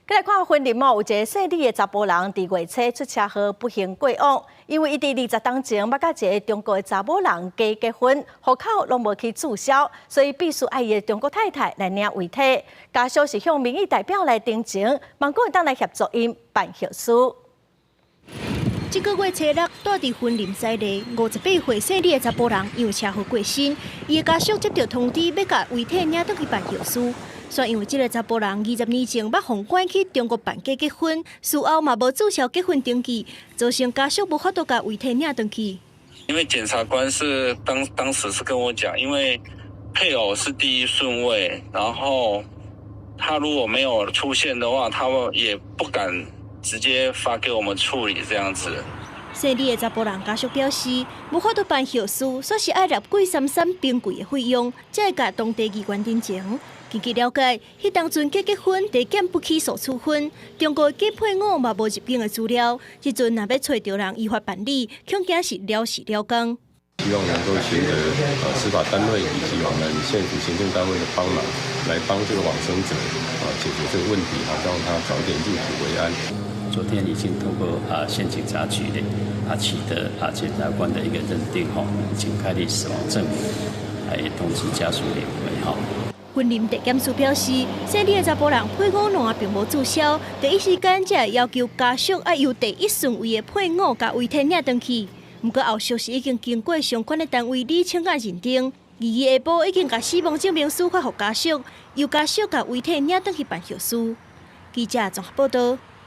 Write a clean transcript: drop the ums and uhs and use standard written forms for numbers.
來看雲林哦，有一个姓李的查埔人，佇月初出車禍不幸過往，因為伊佇20冬前欲佮一个中國的查某人假結婚，戶口攏無去註銷，所以必須愛伊的中國太太來領遺體。家屬是向民意代表來陳情，望講會當來協助𪜶辦後事。這个月初六，住佇雲林西麗58歲姓李的查埔人，因為車禍過身，伊的家屬接到通知，欲共遺體領轉去辦後事。煞因為這个查埔人20年前欲予趕去中國辦假結婚，事後嘛無註銷結婚登記，造成家屬無法度共遺體領轉去。因為檢察官是當時是跟我講，因為配偶是第一順位，然後他如果沒有出現的話，他們也不敢直接發給我們處理這樣子。姓李的查埔人家屬表示，無法度辦後事，煞是愛納貴參三並貴的費用，才會共當地議員陳情。根據了解，彼當陣假結婚，地檢不起訴處分，中國假配偶嘛無入境的資料，這陣若欲揣著人依法辦理，恐驚是了時了工。希望能夠尋得司法單位以及我們縣府行政單位的幫忙，來幫這個往生者啊解決這個問題，好讓他早點入土為安。昨天已經透過縣警察局的取得檢察官的一個認定吼，已經開立死亡證明，來通知家屬領回吼。雲林地檢署表示，姓李的查埔人配偶欄並無註銷，第一時間才會要求家屬愛由第一順位的配偶共遺體領轉去。毋過後續是已經經過相關的單位理清佮認定，22日下晡已經共死亡證明書發予家屬，由家屬共遺體領轉去辦後事。記者綜合報道。